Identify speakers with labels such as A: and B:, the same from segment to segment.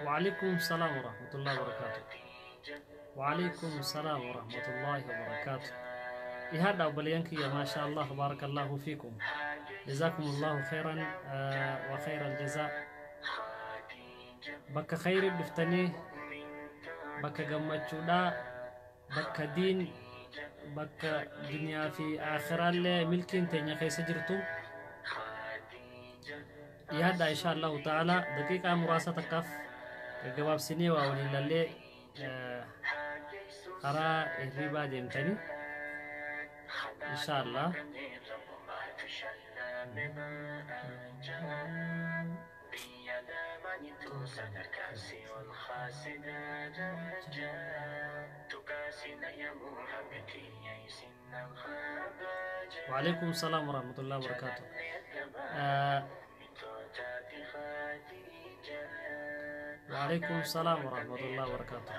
A: وعليكم السلام ورحمة الله وبركاته. وعليكم السلام ورحمة الله وبركاته. إهذا أبليانك يا ما شاء الله، بارك الله فيكم، جزاكم الله خيرا وخير الجزاء. بك خير دفتني، بك جمتشودا، بك دين، بك دنيا في آخرة ملكين تاني خيس جرتو. إهذا إن شاء الله تعالى دقيقة مراسة كف جواب سني وأولي للي قرا الربا ديمتني إن شاء الله. وعليكم السلام ورحمة الله وبركاته. وعليكم السلام ورحمة الله وبركاته.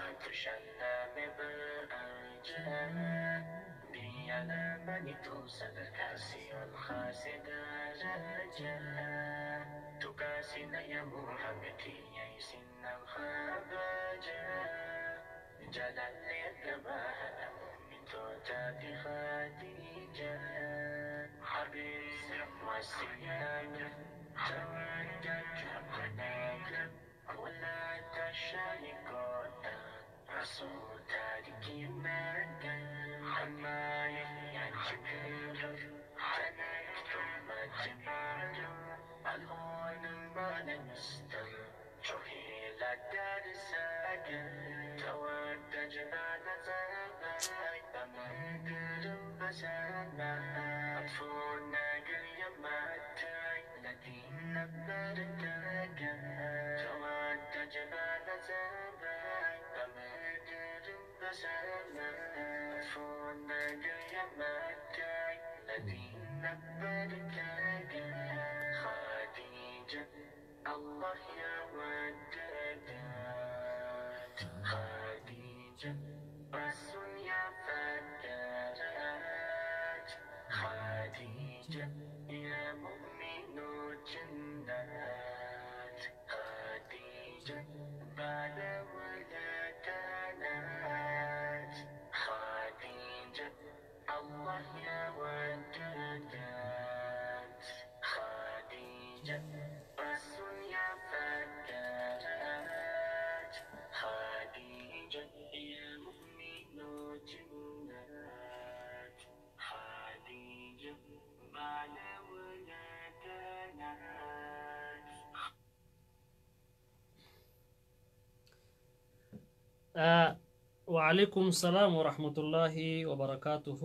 A: وعليكم السلام ورحمة الله وبركاته.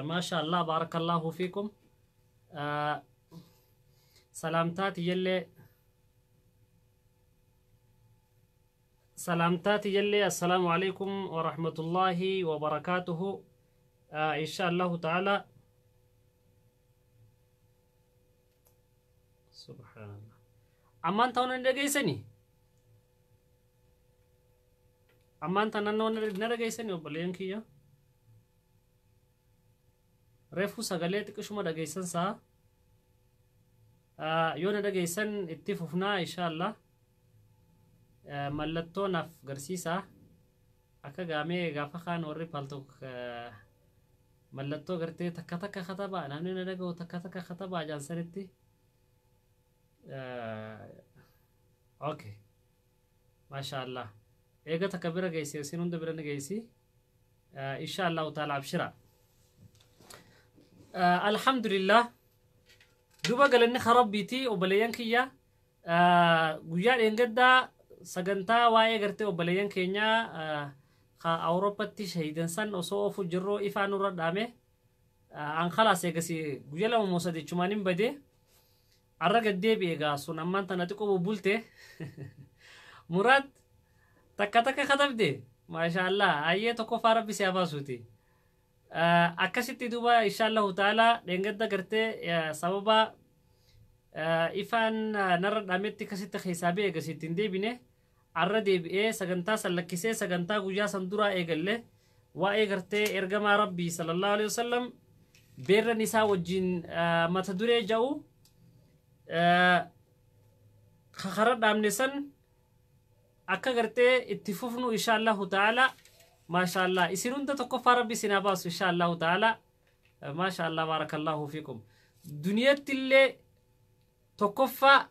A: ما شاء الله، بارك الله فيكم. سلامتات يلي سلامتات يلي، السلام عليكم ورحمة الله وبركاته. إن شاء الله تعالى. سبحان الله، أمان تاون dhageessanii ammaan tana na dhageessanii? Obboleeyyan kiyya, reefu sagalee xiqqishuma dhageessan saa. Yoo na dhageessan itti fufnaa insha Allah. Mallattoo naaf garsiisaa. Akka gaamee gaafa kaan warri Paltalk mallattoo gartee takka takka katabaa, namni na dhaga'u takka takka katabaa jaansanitti. Okay, maasha Allah. Eega takka bira geessi, isin hunda bira ni geessi insha Allahu taala. Abshira, alhamdulillah. Duba galanni rabbiiti. Obboleeyyan kiyya, guyyaa dheengaddaa sagantaa waa'ee gartee obboleeyyan keenyaa ka Awurooppatti shahiidan san osoo ofu jirroo ifaa nurra dhaame. An khalaas eegasi guyyaa 2 moo 3 chumaan hin bade. Arra gaddeebi'e. Egaa sun ammaan tana xiqqoo bubbulte. Muraad takka takka katabde, maasha Allah. Ayyee, tokkoffaa rabbi si haa baasuuti. Akkasitti duuba insha Allahu ta'ala dheengadda gartee sababa ifaan narra dhaametti akkasitti keessaa ba'e. Eegasi ittiin deebine. Arra deebi'ee sagantaa san lakkisee sagantaa guyyaa san duraa eegalle, waa'ee gartee ergamaa rabbii sallallahu alaihi wasallam beerran isaa wajjin mata duree ja'u kara dhaamne san akka gartee itti fufnu insha Allahu ta'ala. Maasha Allah, isin hunda tokkoffaa rabbi isin haa baasu insha Allahu ta'ala. Maasha Allah, baarakallahu fiikum. Duniyatti illee tokkoffaa,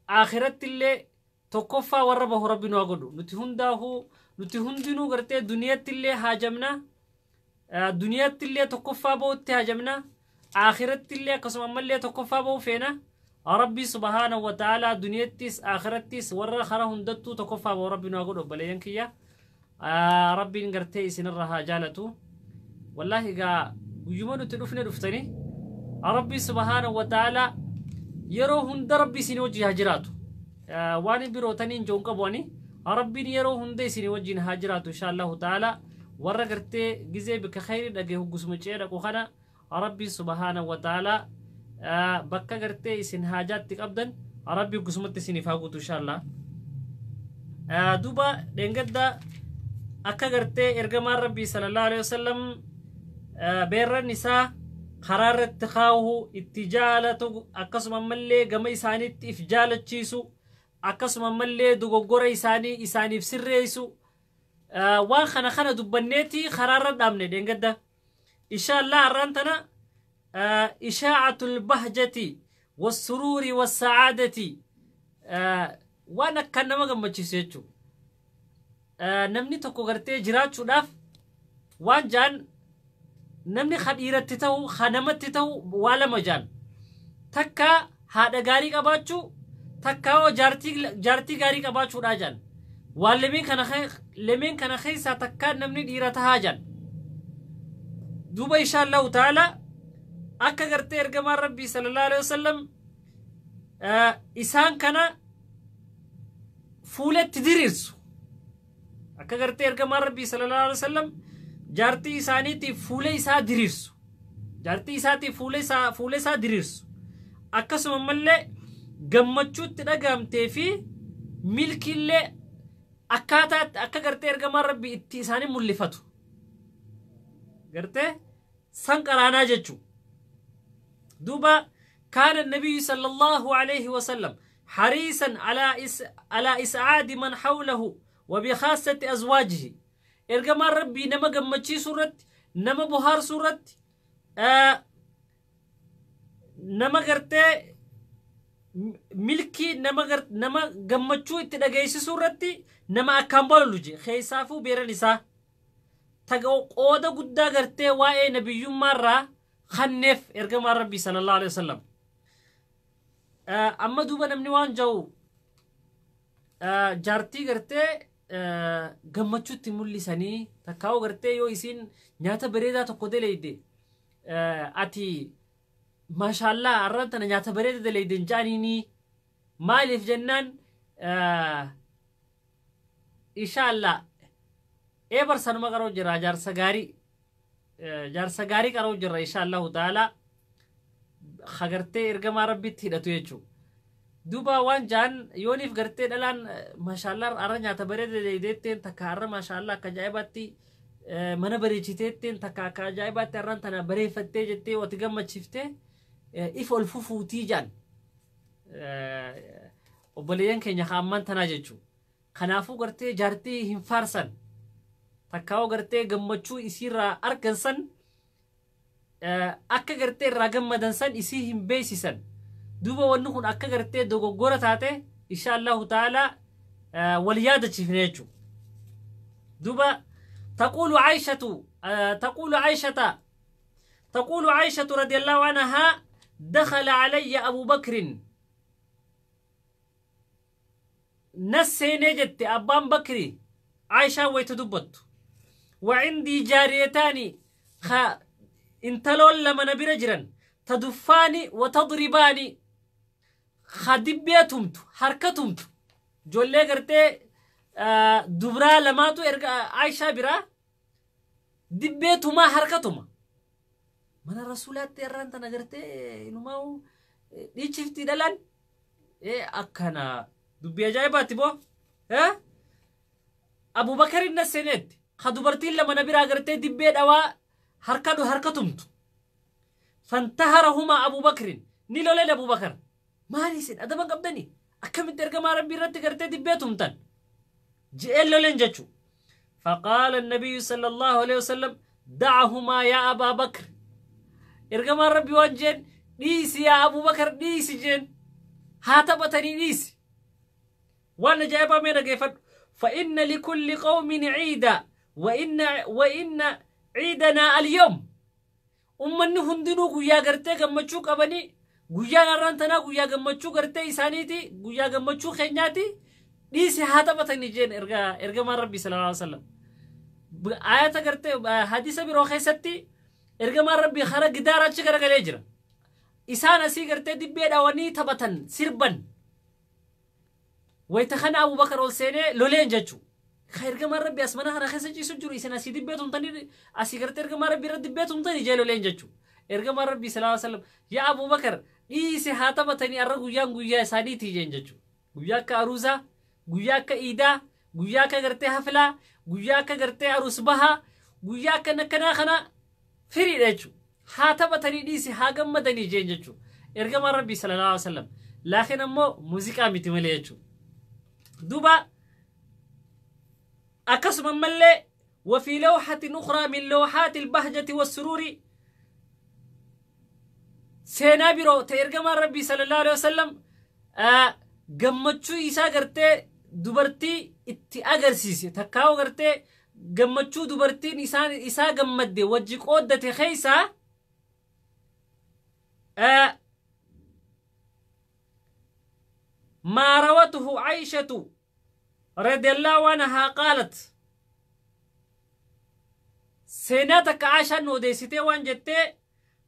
A: akhiratti illee tokkoffaa warra bahu rabbi nu haa godhu. Nuti hundaahuu, nuti hundinuu gartee duniyatti illee haajamna, duniyatti illee tokkoffaa bahutti haajamna, akhiratti illee akkasuma ammallee tokkoffaa bahu feena. Rabbi subhaanahu wa ta'ala duniyattis akhirattis warra kara hundattuu tokkoffaa bahu rabbi nu haa godhu. Obboleeyyan kiyya, rabbiin gartee isinirra haa jaalatu. Wallaahi egaa guyyuma nuti dhufne dhuftani. Rabbi subhaanahu wa ta'ala yeroo hunda rabbi isin wajji haa jiraatu. Waan birootaniin joon qabu ani. Rabbiin yeroo hunda isin wajjin haa jiraatu insha Allahu ta'ala. Warra gartee gizee bikka khayri dhage huggusuma ce'ee dhaqu kana rabbi subhaanahu wa ta'ala bakka gartee isin haajaatti qabdan rabbi huggusumatti isiniif haa guutu insha Allah. Duuba dheengadda akka gartee ergamaan rabbii sallallahu alaihi wasallam beerran isaa karaa irratti kaa'u itti jaalatu, akkasuma ammallee gama isaaniitti if jaalachiisu, akkasuma ammallee dogoggora isaanii isaaniif sirreessu, waan kana kana dubbanneeti karaa irra dhaabne dheengadda. Insha Allah har'aan tana ishaacatul bahjati wassuruuri wassacaadati, waan akkaan nama gammachiisu jechuudha. Namni tokko gartee jiraachuudhaaf waan jaan, namni ka dhiiratti ta'u, ka namatti ta'u waa lama jaan: takka haadha gaarii qabaachuu, takka hoo jaartii gaarii qabaachuudha jaan. Waan lameen kana keessaa takka namni dhiira tahaa jaan. Duuba insha Allahu ta'ala akka gartee ergamaan rabbii sallallahu alaihi wasallam isaan kana fuulatti diriirsu, akka gartee ergamaan rabbii sallallahu alaihi wasallam jaartii isaaniitiif fuula isaa diriirsu, jaartii isaatiif fuula isaa diriirsu, akkasuma ammallee gammachuutti dhagahamtee fi milkiillee akkaataa akka gartee ergamaan rabbii itti isaanii mul'ifatu gartee san qaraanaa jechuu. Duuba كان النبي صلى الله عليه وسلم حريصا على إسعاد من حوله وبخاصة أزواجه. Ergamaan rabbii nama gammachiisuu irratti, nama bohaarsuu irratti, nama gartee milkii nama gammachuu itti dhageessisuu irratti nama akkaan bololu je. Keessaafuu beeran isaa taga qooda guddaa gartee waa'ee nabiyyummaarraa kanneef ergamaan rabbii sallallahu alaihi wasallam. Amma duuba namni waan ja'u jaartii gartee Gammachuutti mul'isanii takkaa'uu gartee yoo isiin nyaata bareedaa tokko daleyde, "Ati maashaallaa, har'aan tana nyaata bareeda daleyde" hin jaaniinii. Maaliif jennaan, inshaallaa eebar sanuma qaroo jira, jaarsa gaarii, jaarsa gaarii qaroo jirra, inshaallahu ta'ala, hagartee ergamaa Rabbitti hidhatu jechuudha. Duuba waan jaan, yooniif gartee dhalaan "Maashaallaa, har'a nyaata bareeda daleydeetteen" takka, "Har'a maashaallaa, akka ajaa'ibaatti mana bareechiteetteen" takka, "Akka ajaa'ibaatti har'aan tana bareeffattee" jettee wati gammachiiftee if ol fufuutii jaan obboleeyyan keenya ammaan tanaa jechuudha. Kanaafuu gartee jaartii hin faarsan, takkaa'oo gartee gammachuu isiirraa argan san, akka gartee irraa gammadan san isii hin beeksisan. Duuba wanni kun akka gartee dogoggora taate, insha Allahu ta'ala, wal yaadachiifne jechuudha. Duuba تقول عائشة رضي الله عنها: دخل علي أبو بكر، نسيني جت أبان بكري. عائشة ويتدبت: وعندي جاريتان، خا intaloon lama na bira jiran، تدفان وتضربان، khadibbee tumtu, harka tumtu. Ijoollee gartee dubraa lamaatu erga Aishaa biraa dibbee tumaa, harka tuma. Mana Rasuulaatti irraan tana gartee inumaa dhiichifti dhalan akkana. Dubbii ajaa'ibaatti boo. Abubakarin na seenetti ka dubartiin lama na biraa gartee dibbee dhawaa, harka tumtu. فانتهرهما أبو بكر، ni loleen Abu Bakar. "Maali isin adaban qabdanii? Akkamitti ergamaa Rabbii irratti gartee dibbee tumtan?" je'een loleen jechu. فقال النبي صلى الله عليه وسلم: دعهما يا أبا بكر. Ergamaan Rabbii waan jeen: "Dhiisi yaa Abu Bakar, dhiisi" jeen. Haa taphatanii, dhiisi. Waan ajaa'ibaa mee dhageeffadhu: فإن لكل قوم عيدا وإن عيدنا اليوم. Ummanni hundinuu guyyaa gartee gammachuu qabanii, guyyaan har'aan tanaa guyyaa gammachuu gartee isaaniiti, guyyaa gammachuu keenyaati, dhiisi haa taphatanii jeen ergamaan Rabbii صلى الله عليه وسلم. Ayata gartee hadiisa biroo keessatti ergamaan Rabbii kara gidaara achi garagalee jira, isaan asii gartee dibbee dhawanii taphatan, sirban. Wayita kana Abubakar ol seenee loleen jechuu. Ka ergamaan Rabbii as mana kana keessa ciisu jiru, isin asii dibbee tumtanii, asii gartee ergamaan Rabbii irra dibbee tumtanii jee loleen jechuu. Ergamaan Rabbii صلى الله عليه وسلم: "Yaa Abubakar, dhiisi haa taphatanii, arra guyyaan guyyaa isaaniitii" jeen jechuu. Guyyaa akka aruusaa, guyyaa akka iidaa, guyyaa akka gartee haflaa, guyyaa akka gartee aruus bahaa, guyyaa akka akkanaa kana firiidha jechuu. Haa taphatanii, dhiisi haa gammadanii jeen jechuu ergamaan Rabbii صلى الله عليه وسلم. Laakiin ammoo muuziqaa miti malee jechuu. Duuba akkasuma ammallee وفي لوحة أخرى من لوحات البهجة والسرور، seenaa biroo ta ergamaan Rabbii صلى الله عليه وسلم gammachuu isaa gartee dubartii itti agarsiise, takkaa'u gartee gammachuu dubartiin isaan isaa gammadde wajji qooddate keeysaa, ما روته عائشة رضي الله عنها قالت، seenaa takka Aishaan odeessitee waan jettee: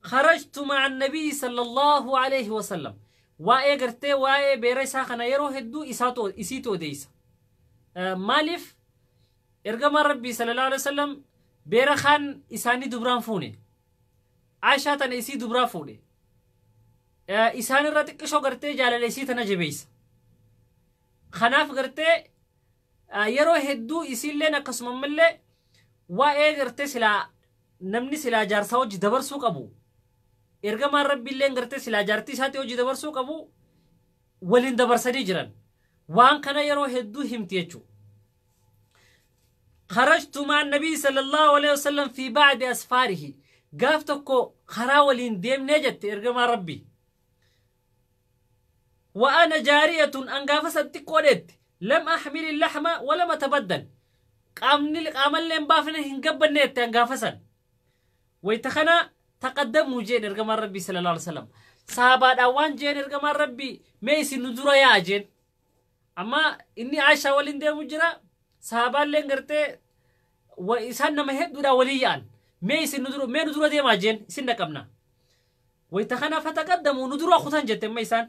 A: خرجت مع النبي صلى الله عليه وسلم. Waa'ee gartee waa'ee beera isaa kana yeroo hedduu isaatu isiitu odeessa. Maaliif? Ergamaan Rabbii صلى الله عليه وسلم beera kaan isaanii dubraan fuune, Aishaa tana isii dubraa fuudhe. Isaan irra xiqqishoo gartee jaalala isii tana jabeessa. Kanaaf gartee yeroo hedduu isiilleen akkasuma ammallee waa'ee gartee silaa namni silaa jaarsaa hojii dabarsuu qabu, ergamaan Rabbiilleen gartee silaa jaartii isaatti hojii dabarsuu qabu waliin dabarsanii jiran. Waan kana yeroo hedduu himti jechuudha. خرجت مع النبي صلى الله عليه وسلم في بعض أسفاره، gaaf tokko karaa waliin deemnee jette ergamaa Rabbii. وأنا جارية، an gaafa san xiqqoodhetti، لم أحمل اللحم ولم أتبدل، qaamni qaamallee hin baafne, hin gabbanne jette an gaafa san. Wayita kana تقدموا jeen ergamaan Rabbii صلى الله عليه وسلم. Saabaadhaan waan jeen ergamaan Rabbii: "Mee isin nu dura yaa" jeen. Amma inni Aishaa waliin deemu jira. Sahaabaalleen gartee isaan nama hedduudha walii yaa'an. Mee isin nu dura, mee nu dura deemaa jeen, isin dhaqabna. Wayta kana fataqaddamu, nu dura kutan jette amma isaan.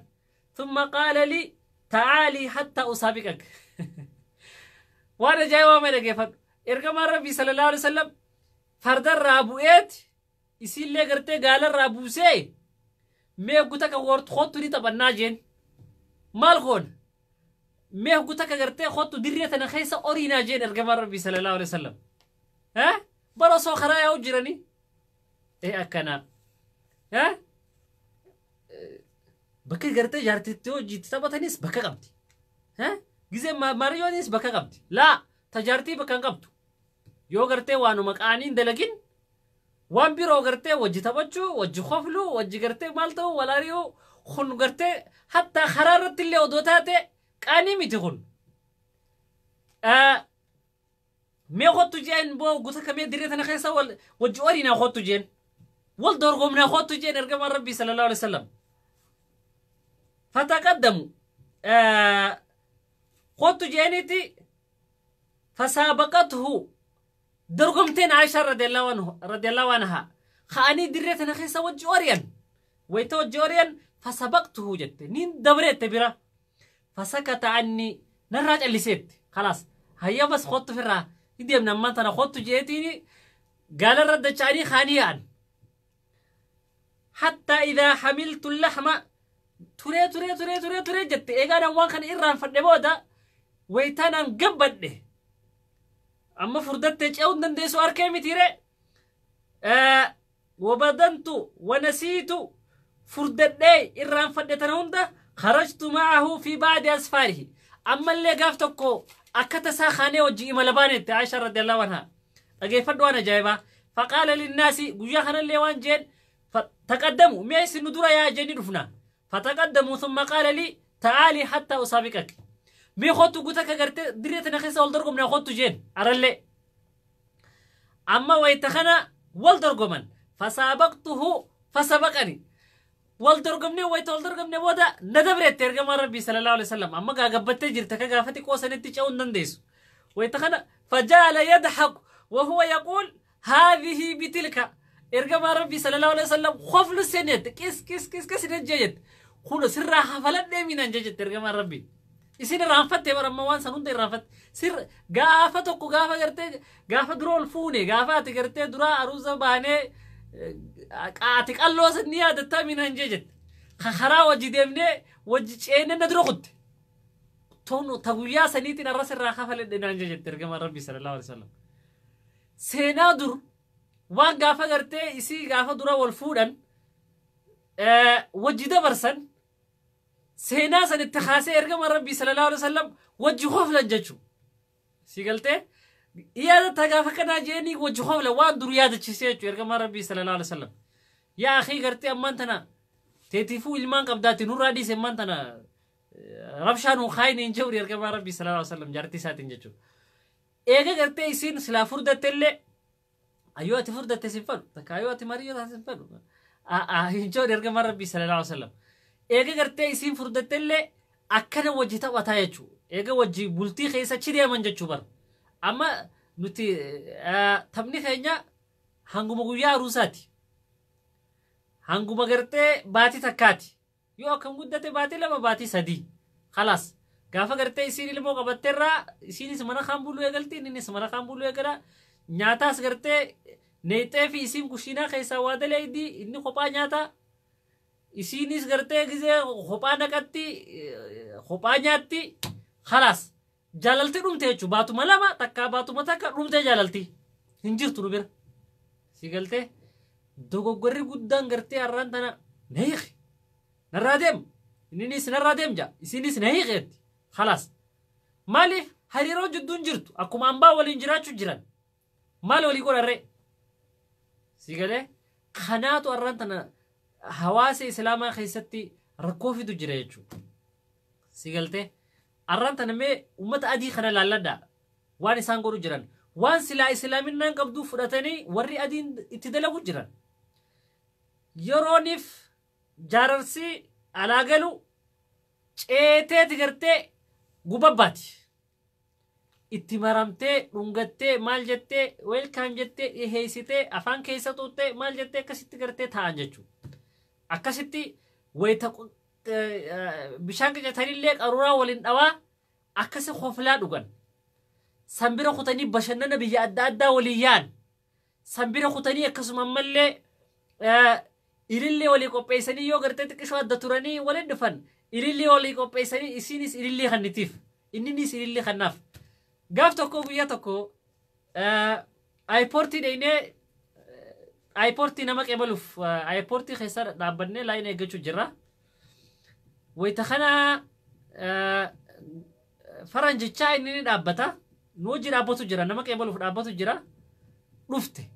A: Thumma qaala li ta'aalii hattaa usaabiqak. Waan ajaa'ibaa mee dhageeffadhu. Ergamaan Rabbii sallallahu alaihi wasallam fardarraa bu'eet isiillee gartee gaalarraa buusee, mee guta ka kottu ni taphannaa jeen. Maal goona? Mee guta ka gartee kottu dirree tana keessa oriinaa jeen ergamaan Rabbii sallallahu alaihi wasallam. Bara osoo karaa yaa'u jiranii. Akkanaa. Bakka gartee jaartitti hojiitti taphatanis bakka qabdi. Gizee mariyyoonis bakka qabdi. Laa, tajaartii bakka hin qabdu. Yoo gartee waanuma qaaniin dalagin, waan biroo gartee wajji taphachuu, wajji kofluu, wajji gartee maal ta'uu, walaari'uu kun gartee hattaa karaa irratti illee odoo taate qaanii miti kun. Mee kottu jeen boo, guta kamee dirree tana keessa wajji oriinaa kottu jeen. Wal dorgomnaa kottu jeen ergamaan Rabbii sallallahu alaihi wasallam. Fataqaddamu, kottu jeeniiti, fasaabaqatuhu, dorgomteen Aishaa radiyallahu anha. Ka'anii dirree tana keessa wajji ori'an. Wayita wajji ori'an, fasabaqtuhu jette, nin dabreette bira. Fasakata anni, narraa calliseetti. Khalaas, hayya, bas kottu, firraa ideemna ammaan tana kottu jeetiini gaalarra dacha'anii kaanii yaa'an. Hattaa idaa hamiltu lahma, turee turee turee turee turee jette, eegaan waan kana irraanfadhe booda wayitaanaan gabbadhe, amma furdattee ce'uu hin dandeessu harkee mitiire. Wabadantu wanasiitu, furdadhee irraanfadhe tana hunda. Kharajtu ma'ahu fi ba'di asfaarihi, ammallee gaaf tokko akka tasaa kaanee wajji imala baanetti Aisha radiyallahu anha. Dhageeffadhu waan ajaa'ibaa. Faqaala linnaasi, guyyaa kanallee waan jeen, taqaddamu, mee isin nu dura yaa jeeni dhufna. Fataqaddamu, thumma qaala li ta'aalii hattaa usaabiqak, mee kottu guta ka gartee dirree tana keessa wal dorgomna kottu jeen. Arallee amma wayta kana wal dorgoman. Fasaabaqtuhu fasabaqani, wal dorgomne. Wayta wal dorgomne booda na dabreette ergamaan Rabbii sallallahu alaihi wasallam. Amma gaagabbattee jirta, ka gaafa xiqqoo sanitti ce'uu hin dandeessu. Wayta kana fajaala yadhaku wa huwa yaquul haadhihi bitilka. Ergamaan Rabbii sallallahu alaihi wasallam koflu seenette, qis qis qis qis jette jette, kun sirraa hafaladhee minaan jette ergamaan Rabbii. Isin irraanfatte bara, amma waan san hunda irraanfatte. Sir gaafa tokko gaafa gartee gaafa dura ol fuune, gaafa ati gartee dura aruusa baanee ati qalloo san ni yaadattaa minaan jette. Karaa wajji deemnee wajji ceene na dura kutte. Ta guyyaa saniitiin arras irraa kafaladhe naan jette ergamaan Rabbii sallallahu alaihi wasallam. Seenaa dur waan gaafa gartee isii gaafa dura wal fuudhan wajji dabarsan, seenaa san itti kaasee ergama Rabbii sallallahu alaihi wasallam wajji koflan jechuu. Si galtee, yaadatta gaafa kanaa jeeni wajji koflan, waan dur yaadachiisee jechuu ergama Rabbii sallallahu alaihi wasallam. Yaa akhii, gartee ammaan tana teetiifuu ilmaan qabdaati, nurraa dhiise, ammaan tana rabshaa nuu kaayini hin jedhu ergamaa Rabbii sallallahu alaihi wasallam jaartii isaatiin jechuudha. Eega gartee isiin silaa furdatte illee, ayyoo ati furdatte sin fadhu takka, ayyoo ati mariyyoo taate sin fadhu hin jedhu ergamaa Rabbii sallallahu alaihi wasallam. Eega gartee isiin furdatte illee akkana wajji taphataa jechuudha. Eega wajji bultii keessa achi deeman jechuu bara. Amma nuti taphni keenya hanguma guyyaa aruusaati. Hanguma gartee baatii takkaati. Yoo akkam guddate baatii 2, baatii 3. Khalaas. Gaafa gartee isiin ilmoo qabatteerraa isiinis mana kaan buluu eegalti, innis mana kaan buluu eegala. Nyaataas gartee neexee fi isiin kushiinaa keessaa waa daleeydi, inni kophaa nyaata. Isiinis gartee gizee kophaa naqatti, kophaa nyaatti. Khalaas. Jaalalti dhumte jechuudha. Baatuma 2 takkaa, baatuma 1 dhumtee jaalalti. Hin jirtu nu bira. Si galtee, dogoggorri guddaan gartee har'aan tana na hiiki. Narraa deem. Inninis narraa deem jaa. Isiinis na hiikeetti. Khalaas. Maaliif? Hariiroo jidduun jirtu akkuma ambaa waliin jiraachuu jiran. Maal walii godharree? Si galee, kanaatu har'aan tana hawaasa islaamaa keessatti rakkoo fidu jira jechuudha. Si galtee, har'aan tana mee uummata adii kana laalladhaa, waan isaan godhu jiran, waan silaa islaaminaan qabduu fudhatanii warri adiin itti dalagu jiran. Yerooniif jaararsi alaa galu ceeteeti gartee gubabbaati. Itti maramtee dhungattee maal jettee welcome jettee dhiheessitee afaan keessa xuuxxee maal jettee akkasitti gartee taa'an jechuudha. Akkasitti wayita bishaan qicatanillee qaruuraa waliin dhawaa akkasi hoflaa dhugan. Sanbira kutanii bashannana biyya adda addaa waliin yaa'an. Sanbira kutanii akkasuma ammallee ilillee walii qopheessanii yoo gartee xiqqishoo adda turanii waliin dhufan ilillee walii qopheessanii isinis ilillee kannitiif inninis ilillee kannaaf. Gaaf tokko guyyaa tokko airportii dhaqnee airportii nama qeebaluuf airportii keessa dhaabbannee laayina eeggachuu jirra. Wayita kana faranjichaa inni ni dhaabbata. Nu hojii dhaabbatu jira, nama qeebaluuf dhaabbatu jira. Dhufte.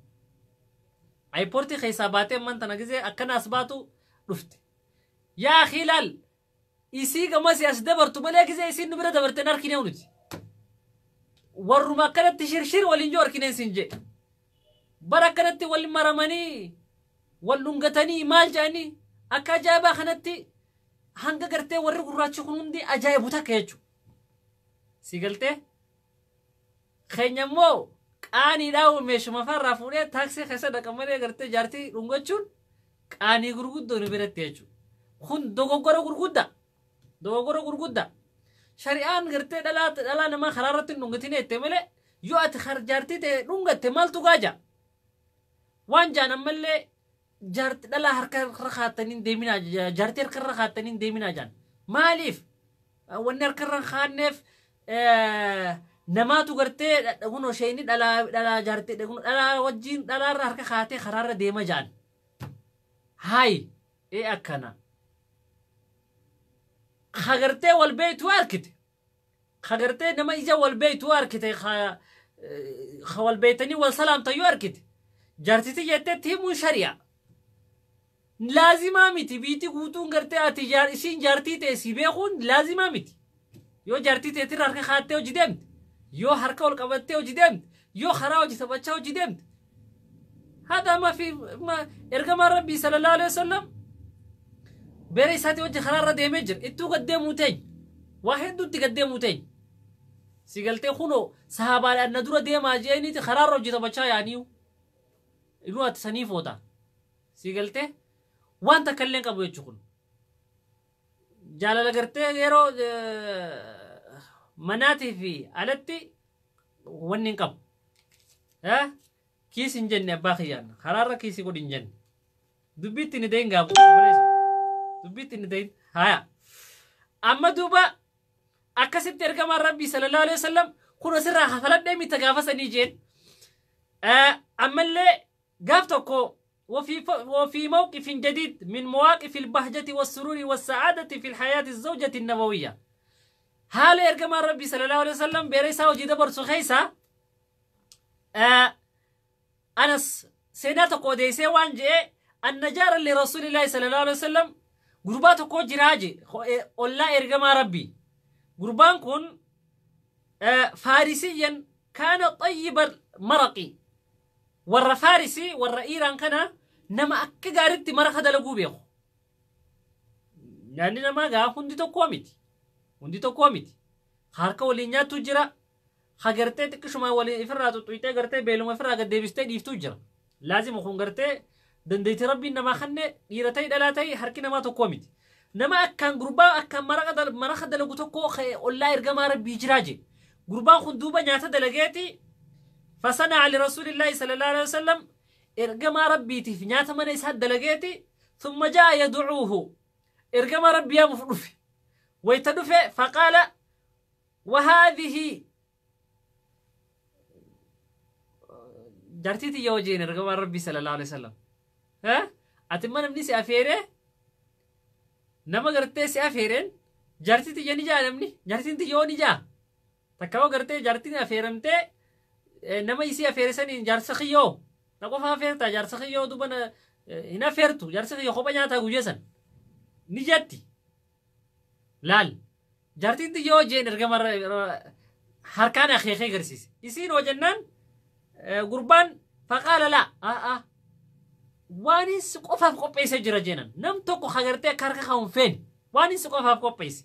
A: Airportii keessaa baatee ammaan tana gizee akkana as baatu dhufte. Yaa khilaal, isii gamasii as dabartu malee gizee isiin nu bira dabarte hin argine nuti. Warruma akkanatti shirshir waliin jiru argineen siin jee. Bara akkanatti wal maramanii wal dhungatanii maal jedhanii akka ajaa'ibaa kanatti hanga gartee warri gurraachi kun hundi ajaa'ibu takka jechuudha. Si galtee? Keenya immoo qaaniidhaa meeshuma farraa fuudhee taaksii keessa dhaqa malee gartee jaartii dhungachuun qaanii gurguddoo nu biratti jechuudha. Kun dogoggora gurguddaa. Dogoggora gurguddaa. Shari'aan gartee dhalaa namaa karaa irratti hin dhungatin jette malee yoo ati jaartii ta'e dhungatte maaltu gaaja? Waan jaan ammallee jaartii dhalaa harka irra kaatanii deeminaa, jaartii harka irra kaatanii deeminaa jaan. Maaliif? Wanni harka irra kaanneef namaatu gartee kunoo isheen dhalaa jaartii dhalaa wajjin dhalaarra harka kaatee karaarra deema jaan. Hayi ee akkana. Ka gartee wal beeytu arkite. Ka gartee nama ija wal beeytu arkite, ka wal beeytanii wal salaamtayyuu arkite. Jaartiti jetteetti himuun shari'a. Laazimaa miti, biitii guutuun gartee ati isiin jaartii ta'e si beekuun laazimaa miti. Yoo jaartii ta'eetirra harka kaattee hojii deemte, yoo harka ol qabattee hojii deemte, yoo karaa hojii taphachaa hojii deemte. Haadha amma fi ergamaan Rabbii sallallahu alaihi wasallam beera isaatii hojii karaarra deemee jira. Ittuu gaddeemuu teenya. Waa hedduutti gaddeemuu teenya. Si galtee? Kunoo sahabaadhaan na dura deemaa jeeniiti karaarra hojii taphachaa yaaniyu. Inuu ati sanii foota. Si galtee? Waan takka illee qabu jechuun kun. Jaalala gartee yeroo manaatii fi alatti wanni hin qabu. Kiis hin jenne, abbaa kiyyaan karaarra kiisii godhi hin jenne. Dubbiitti ni ta'in gaafa obboleessa. Dubbiitti ni ta'in haya. Amma duuba akkasitti ergamaan Rabbii sallallahu alaihi wasallam kun asirraa hafaladhee mita gaafa sanii jeen. Ammallee gaaf tokko وفي موقف جديد من مواقف البهجة والسرور والسعادة في الحياة الزوجة النبوية، haala ergamaan Rabbii sallallahu alaihi wasallam beera isaa hojii dabarsu keessa Anas seenaa tokko odeessee waan je'e: أن جارا لرسول الله صلى الله عليه وسلم, gurbaa tokko jiraa je ollaa ergamaa Rabbii. Gurbaan kun فارسيا كان طيب المرق, warra Faarisii, warra Iiraan kana, nama akka gaariitti maraqa dalaguu beeku. Nyaanni namaa gaa hundi tokkoo miti. Hundi tokkoo miti. Harka waliin nyaattu jira. Ha gartee xiqqishumaa waliin ifirraa xuxuxxee gartee beeluma ifirraa gad deebistee dhiiftuu jira. Laazima kun gartee dandeettii Rabbiin namaa kanne, dhiira ta'e dhalaa ta'e harki namaa tokkoo miti. Nama akkaan gurbaa akkaan maraqa dalagu tokko ollaa ergamaa Rabbii jiraa je. Gurbaan kun duuba nyaata dalageeti فصنع لرسول الله صلى الله عليه وسلم, ergamaa Rabbiitiif nyaata mana isaa dalageeti. ثم جاء يدعوه, ergamaa Rabbii yaamuuf dhufe. Wayta dhufe فقال وهذه jaartii tiyya wajjin ergamaan Rabbii sallallahu alaihi wasallam. Ati imma namni si afeeree nama gartee si afeereen jaartii tiyya ni jaa, namni jaartiin tiyya hoo ni jaa. Takka hoo gartee jaartiin afeeramtee nama isii afeere saniin jaarsa kiyyoo na qofa afeerta, jaarsa kiyyoo duba hin afeertu, jaarsa kiyya kopha nyaataa guyyaa san ni jetti. Laal, jaartiin tiyya hoo jeen ergama harkaan akeekee garsiise. Isiin hoo jennaan gurbaan فقال لا a'a, waan si qofaaf qopheesse jira jeenan, nam tokko hagartee akka harka kaa'uun feene waan si qofaaf qopheesse.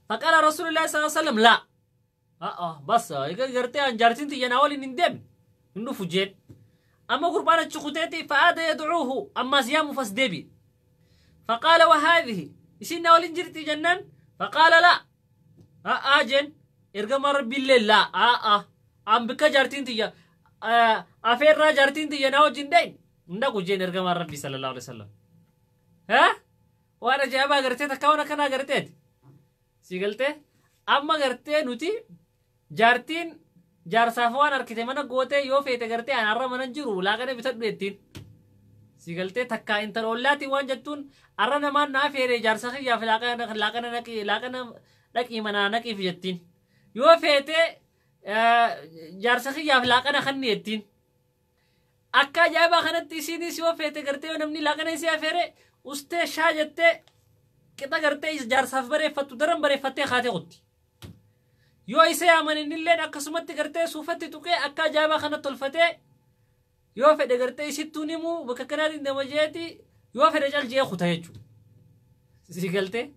A: فقال رسول الله صلى الله عليه وسلم لا Bas gartee an jaartiin tiyya naa waliin hin deemne hin dhufu jeen. Amma gurbaan achi kuteeti fa'aada yadcuuhu ammaas yaamuuf as deebi'e. Faqaala wahaadhihi isin naa waliin jirti jennaan faqaala laa a'aa jeen ergamaan rabbiillee laa a'aa an bikka jaartiin tiyya afeerraa jaartiin tiyya naa wajjin dhayin hin dhaqu jeen ergamaan rabbii sallallahu alaihi wasallam. Waan ajaa'ibaa gartee takka waan akkanaa garteeti. Si galtee amma gartee nuti jaartiin jaarsaaf waan harkite mana gootee yoo feete gartee an har'a mana jiru laaqana bitadhu jettiin. Si galtee takkaa intala ollaatiin waan jettuun har'a namaan naa feere jaarsa kiyyaaf laaqana naqii laaqana dhaqii manaa naqiif jettiin. Yoo feete jaarsa kiyyaaf laaqana kanni jettiin. Akka ajaa'ibaa kanatti isiinis yoo feete gartee yoo namni laaqana isii afeere ustee shaa jettee qixa gartee jaarsaaf bareeffattu daran bareeffattee kaatee kutti. Yoo isa yaaman innilleen akkasumatti gartee suufatti tuqee akka ajaa'ibaa kanatti tolfatee yoo fedhe gartee isittuun himuu bakka kanaatiin deema jeeti yoo fedhe cal jee kuta jechuudha. Si galtee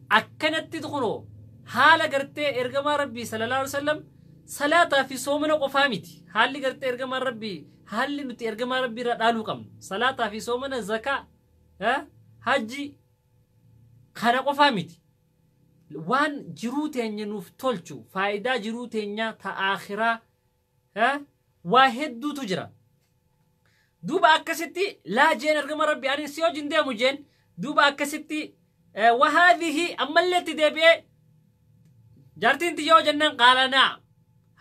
A: akkanatti kunoo haala gartee ergamaa rabbii sallallahu alaihi wasallam salaataa fi soomana qofaa miti. Haalli gartee ergamaa rabbii haalli nuti ergamaa rabbii irraa dhaaluu qabnu salaataa fi soomana zakaa hajji kana qofaa miti. Waan jiruu teenya nuuf tolchu faayidaa jiruu teenyaa ta aakhiraa waa hedduutu jira. Duuba akkasitti laa jeen ergama rabbi ani si wajjin deemu jeen duuba akkasitti wahaadhihi ammallee itti deebi'ee jaartiin tiyya yoo jennaan qaala naa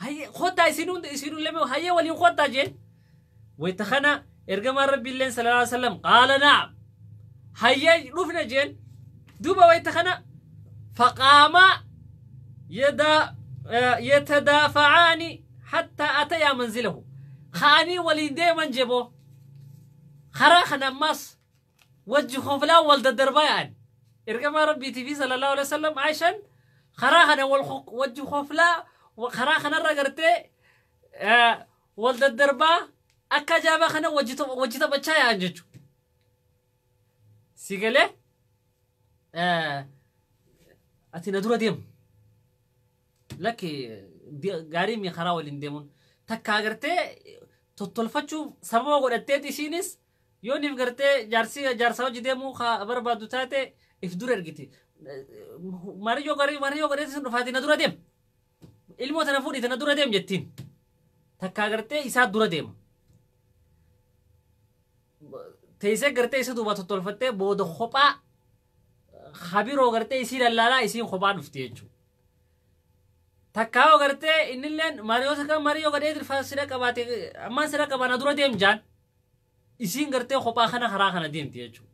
A: hayyee kottaa isinuu isinuu lame hayyee waliin kottaa jeen wayta kana ergamaan rabbi illeen sallallahu alaihi wasallam qaala naa hayyee dhufne jeen duuba wayta kana faqaamaa yatadaafacaani hattaa atayaa manzilahu ka'anii waliin deeman jeboo karaa kana ammaas wajji koflaan wal daddarbaa yaa'an ergamaa rabbiitii fi sallallahu alaihi wasallam Aishaan karaa kana wajji koflaa karaa kanarra gartee wal daddarbaa akka ajaa'ibaa kana wajji taphachaa yaa'an jechuudha. Si galee ati na dura deemu lakki gaarii mi karaa waliin deemuun takkaa gartee tottolfachuu sababa godhatteet isiinis yoo niif gartee jaarsi jaarsaa hojii deemuu barbaadu taate if dura ergiti. Mariyyoo garii mariyyoo godhee sun dhufaati na dura deem. Ilmoo tana fuudhi tana dura deem jettiin. Takkaa gartee isaa dura deema. Teessee gartee isa duuba tottolfattee booda kophaa habiroo gartee isii lallaalaa isiin kophaa dhufti jechuudha. Takkaa yoo gartee innilleen mariyoota kan mariyyoo godhee sira qabaate ammaan sira qabaa na dura deem jaan. Isiin gartee kophaa kana karaa kana deemti jechuudha.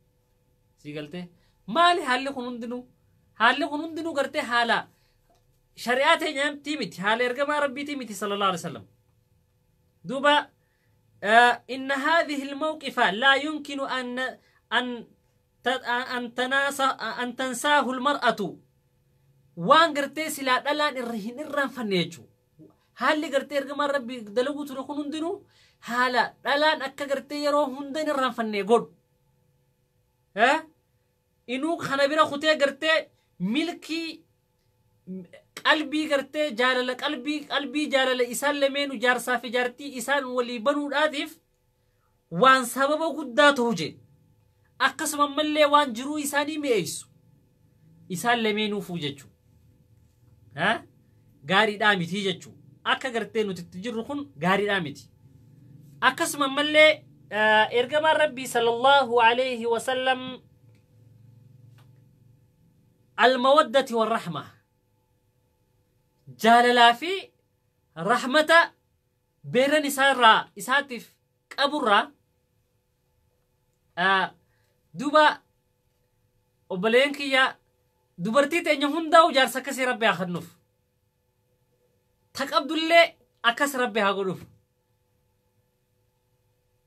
A: Sii galtee maali haalli kun hundinuu haalli kun hundinuu gartee haala shari'aa teenyaatii miti haala ergamaa rabbiitii miti sallallahu alaihi wasallam. Duuba inna haadhihi almawqifa laa yumkinu an tansaahu almar'atu waan gartee silaa dhalaan irra hin irraanfanne jechuudha. Haalli gartee ergamaan rabbii dalaguu ture kun hundinuu haala dhalaan akka gartee yeroo hunda hin irraanfanne godhu. Inuu kana bira kutee gartee milkii qalbii gartee jaalala qalbii qalbii jaalala isaan lameenu jaarsaa fi jaartii isaan walii banuudhaatiif waan sababa guddaa ta'u jee. Akkasuma ammallee waan jiruu isaanii mi'eessu isaan lameenuufuu jechuudha. Gaariidhaa miti jechuudha. Akka gartee nuti itti jirru kun gaariidhaa miti. Akkasuma ammallee ergamaan rabbii sallallahu alaihi wasallam almawaddati warrahma jaalalaa fi rahmata beeran isaarraa isaatiif qaburraa duuba obboleen kiyya dubartii teenya hundaa'u jaarsa akkasii rabbi haa kennuuf. Ta qabdullee akkas rabbi haa godhuuf.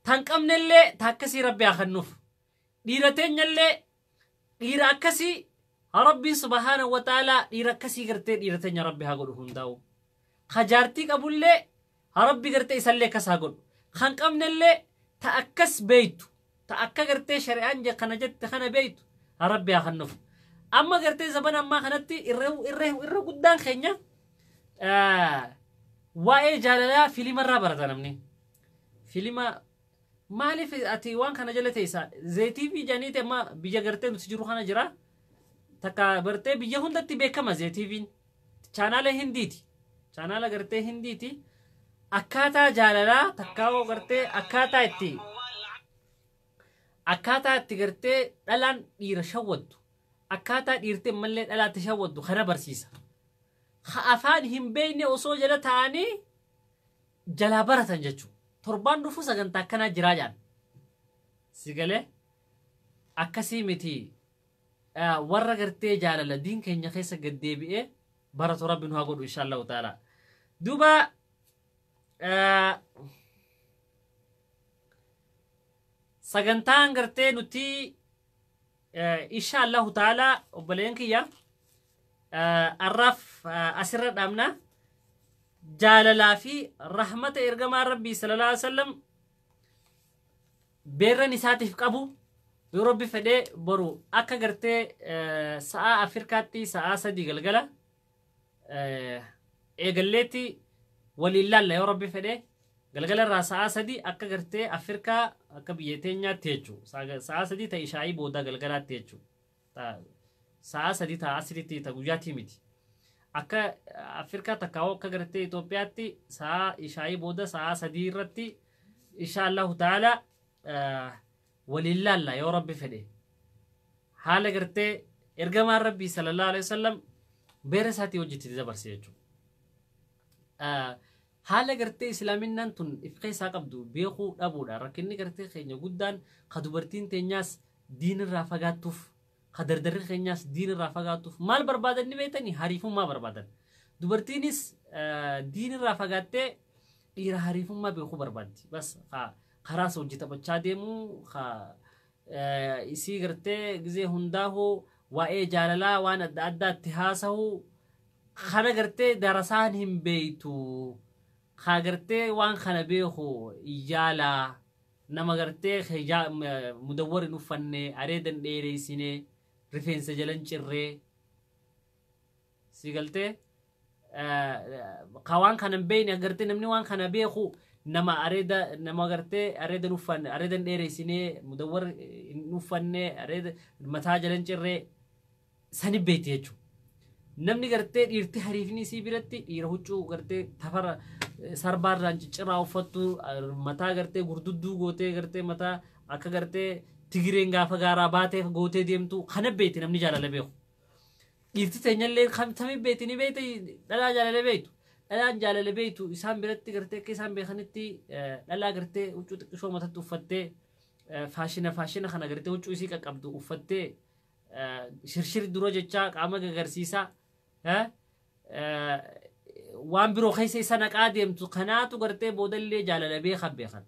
A: Tan qabnellee ta akkasii rabbi haa kennuuf. Dhiira teenyallee dhiira akkasii rabbiin subhaanahu wa ta'aalaa dhiira akkasii gartee dhiira teenya rabbi haa godhu hundaa'u. Ka jaartii qabullee rabbi gartee isallee akkas haa godhu. Kan qabnellee ta akkas beeytu ta akka gartee shari'aan kana jette kana beeytu rabbi haa kennuuf. Amma gartee zabana ammaa kanatti irra guddaan keenya Waa'ee jaalalaa fiilimarraa barata namni. Fiilima maaliif ati waan kana jala teessa? Zeetiivii janiiti amma biyya gartee nuti jiru kana jira. Takka bartee biyya hundatti beekama zeetiiviin. Chaanaala Hindiiti. Chaanaala gartee Hindiiti. Akkaataa jaalalaa takkaawoo gartee akkaataa itti gartee dhalaan dhiira shawwaddu, akkaataa dhiirti ammallee dhalaatti shawwaddu kana barsiisa. Ha afaan hin beekne osoo jala ta'anii jalaa baratan jechuudha. Torbaan dhufu sagantaa akkanaa jiraa jaan. Si galee akkasii miti, warra gartee jaalala diin keenya keessa gad deebi'ee baratu Rabbi nu haa godhu, insha Allahu ta'ala. Duuba sagantaan gartee nuti, insha Allahu ta'ala, obboleen kiyya, arraaf asirra dhaabna. Jaalalaa fi rahmata ergamaa Rabbii sallallahu alaihi wasallam beerran isaatiif qabu, yoo Rabbi fedhee, boru akka gartee sa'aa Afrikaatti sa'aa 3 galgala eegalleetti waliin laalla. Yoo Rabbi fedhee, galgala irraa sa'aa 3 akka gartee Afrikaa, akka biyya teenyaatti jechuu, sa'aa 3 ta'e ishaayii booda galgalaatti jechuu, sa'aa 3 ta'a asiritti ta guyyaatii miti, akka Afrikaa takkaa'oo akka gartee Itoophiyaatti sa'aa ishaayii booda sa'aa 3 irratti, insha Allahu ta'ala, waliin laalla. Yoo Rabbi fedhe, haala gartee ergamaan Rabbii sallallahu alaihi wasallam beera isaatii hojjetti dabarse jechuudha. Haala gartee islaaminaan tun if keessaa qabdu beekuu dhabuudha. Rakkinni gartee keenya guddaan ka dubartiin teenyaas diinirraa fagaattuuf, ka dardarri keenyaas diinirraa fagaattuuf, maal barbaadan ni beektanii? Hariifummaa barbaadan. Dubartiinis diinirraa fagaattee dhiira hariifummaa beekuu barbaaddi. Bas karaa hojii taphachaa deemuu, isii gartee gizee hundaa'uu waa'ee jaalalaa waan adda addaatti haasa'uu kana gartee darasaan hin beeytu. Haa gartee waan kana beeku yaalaa nama gartee mudawwar hin uffanne, areedan dheereysine, rifeensa jalan cirree, si galtee, ka waan kana hin beeyne. Gartee namni waan kana beeku nama areeda, nama gartee areedan uffanne, areedan dheereysine, mudawwar hin uffanne, areeda mataa jalan cirree sani beekti jechuudha. Namni gartee dhiirti hariifni isii biratti dhiira huccuu gartee tafara sarbaarraan cicciraa uffattu, mataa gartee gurdudduu gootee, gartee mataa akka gartee Tigireen gaafa gaaraa baatee gootee deemtu kana beekti namni jaalala beeku. Dhiirti teenyallee tamii beekti ni beekti dhalaa jaalala beektu. Dhalaan jaalala beektu isaan biratti gartee akka isaan beekanitti dhalaa gartee huccuu xiqqishoo matatti uffattee, faashina faashina kana gartee huccuu isii qaqqabdu uffattee, shirshir dura jechaa qaama gagarsiisaa waan biroo keessa isa naqaa deemtu kanaatu gartee boodallee jaalala beekan beekan.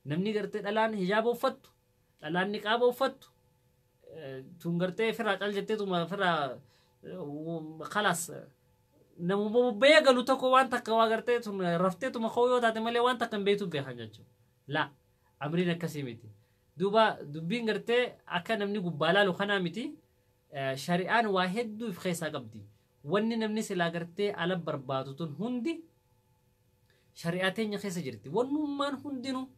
A: Namni gartee dhalaan hijaaba uffattu, dhalaan niqaaba uffattu tun gartee firraa cal jetteetuma firraa khalaas namuma bobba'ee galu tokko waan takka waa gartee tun rafteetuma koo yoo taate malee waan takka hin beektu beekan jechuudha. La amriin akkasii miti. Duuba dubbiin gartee akka namni gubbaa laalu kanaa miti. Shari'aan waa hedduu if keessaa qabdi. Wanni namni silaa gartee ala barbaadu tun hundi shari'aa teenya keessa jirti. Wannummaan hundinuu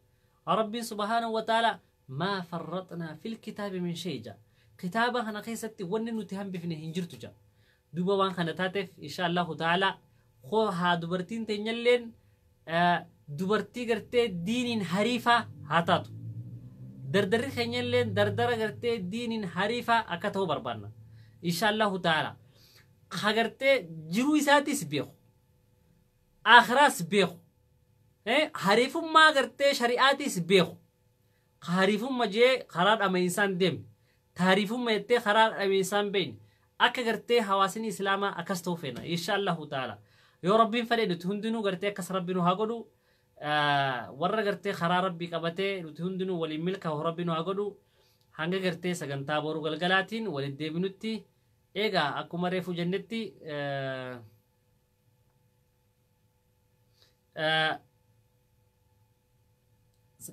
A: Rabbiin subhaanahu wa ta'ala "ما فرطنا في الكتاب من شيء" ja. Kitaaba kana keessatti wanni nuti hambifne hin jirtu ja. Duuba waan kana taateef, insha Allahu ta'ala, koo haa dubartiin teenyalleen dubartii gartee diiniin hariifaa haa taatu. Dardarri keenyalleen dardara gartee diiniin hariifaa akka ta'u barbaanna. Insha Allahu ta'ala. Ka gartee jiruu isaatis beeku. Akhiraas beeku. Hariifummaa gartee shari'aatis beeku. Ka hariifummaa jee karaa dhama'insaan deemne. Taariifummaa jettee karaa dhama'insaan beekne. Akka gartee hawaasni islaamaa akkas ta'u feena. Insha Allahu ta'ala. Yoo Rabbiin fedhe, nuti hundinuu gartee akkas Rabbi nu haa godhu. Warra gartee karaa Rabbii qabatee nuti hundinuu waliin milkaa'u Rabbi nu haa godhu. Hanga gartee sagantaa boruu galgalaatiin walitti deebinutti, eegaa akkuma reefu jennetti,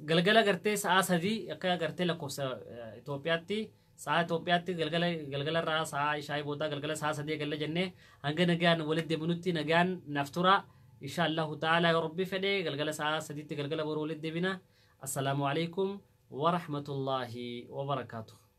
A: galgala gartee sa'aa 3 akka gartee lakkoofsa Itoophiyaatti Sa'a Itoophiyaatti galgala galgala irraa sa'a ishaayii boodaa galgala sa'a 3 galla jennee hanga nagaan walitti deebinutti nagaan naaf tura. Insha Allahu ta'ala, yoo Rabbi fedhe, galgala sa'a 3tti galgala boruu walitti deebina. Assalaamu alaikum wa rahmatullahi wa barakaatuh.